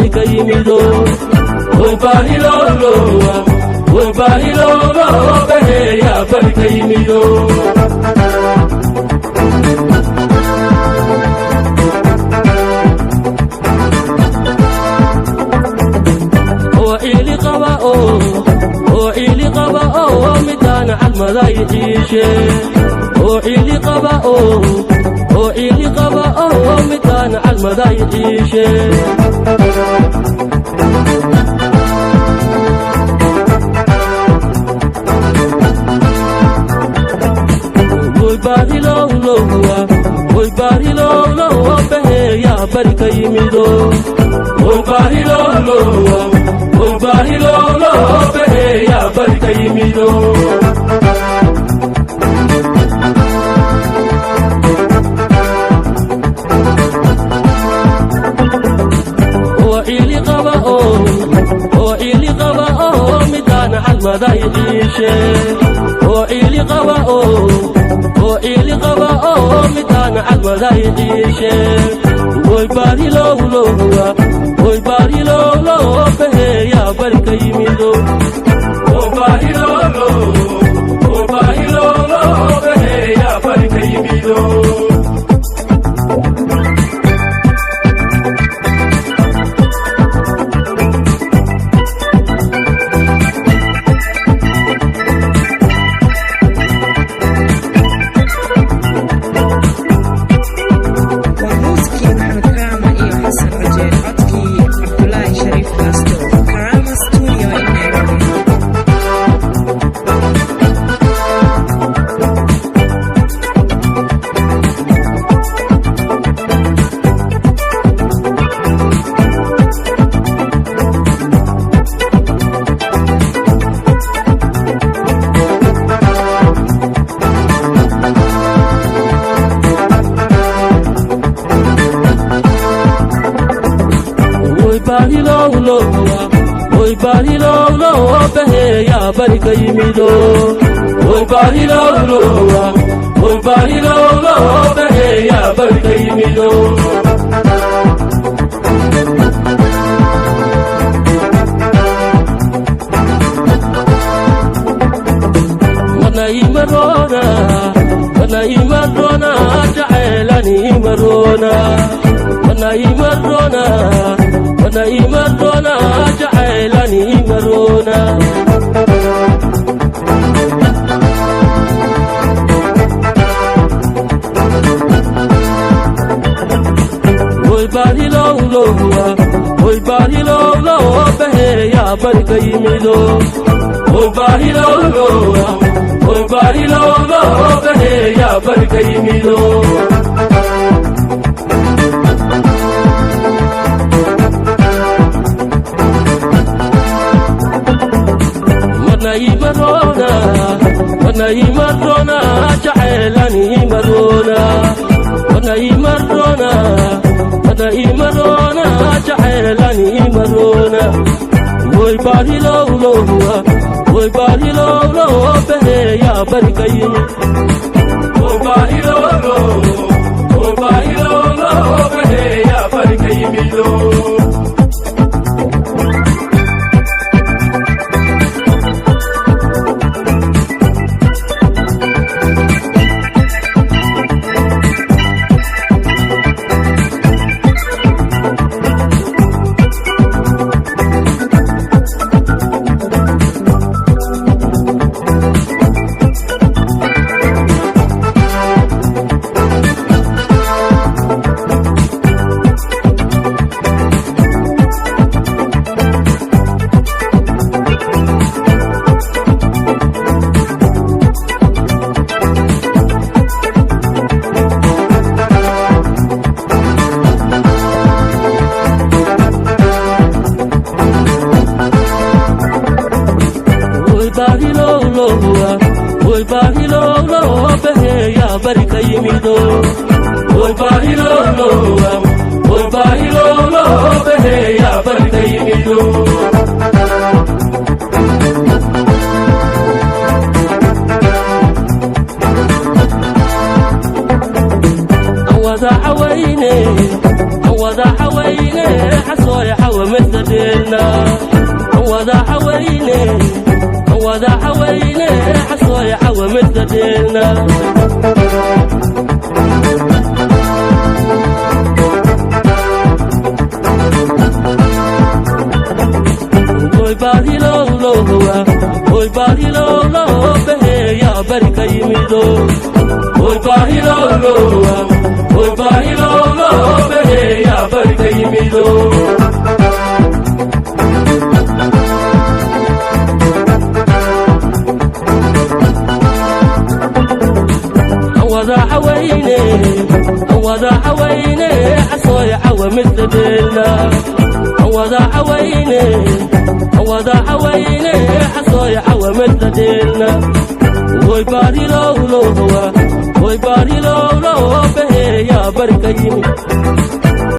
bari ka yimido. Way baahilowlowa, way baahilowlo baheeyaa bari ka yimido. Oo ciili qaba oo, oo ciili qaba oo midaan calmaday ciishe. Oo ciili qaba oo, oo ciili qaba oo midaan calmaday ciishe. Way baahilowlowa, way baahilowlowa baheeyaa bari ka yimido. Way baahilowlowa, way baahilowlo baheeyaa bari ka yimido. Oo ciili qaba oo, oo ciili qaba oo midaan calmaday ciishe. Oo ciili qaba oo, oo ciili qaba oo midaan calmaday ciishe. Way baahilowlowa, way baahilowlo baheeyaa bari ka yimido. Oo baahilowlo, oo baahilowlo baheeyaa bari ka yimido. Waa muusikii Maxamed Karaama iyo Xasan Rajeer, codkii Cabdulaahi Shariif Baasto, Karama Studio in Nairobi. Way baahilowlowa, way baahilowlowa baheeyaa bari ka yimido. Way baahilowlowa, way baahilowlo baheeyaa bari ka yimido. Mana imarona, mana imarona jaceelani imarona. Mana imarona, mana imarona jaceelani imarona. Way baahilowlowa, way baahilowlowa baheeyaa bari ka yimido. Way baahilowlowa, way baahilowlo baheeyaa bari ka yimido. Mana imarona, mana imarona jaceelani imarona. Mana imarona, mana imarona jaceelani imarona. Way baahilowlowa, way baahilowlowa baheeyaa bari ka yimi. Way baahilowlo, way baahilowlo baheeyaa bari ka yimido. Way baahilowlowa, way baahilowlowa baheeyaa bari ka yimido. Way baahilowlowa, way baahilowlo baheeyaa bari ka yimido. Wada cawayne, wada cawayne, xasooy xawa. dheelna, wada cawayne, wada cawayne, xasooy cawa midda dheelna. Oy baahilowlowa, oy baahilowlo, baheeyaa bari ka yimido. Oy baahilowlowa, oy baahilowlo, baheeyaa bari ka yimido. Wada cawayne, wada cawayne, xasooy cawa midda dheelna. Wada cawayne, wada cawayne, xasooy cawa midda dheelna. Oy baahilowlowa, oy baahilowlo, baheeyaa bari ka yimi.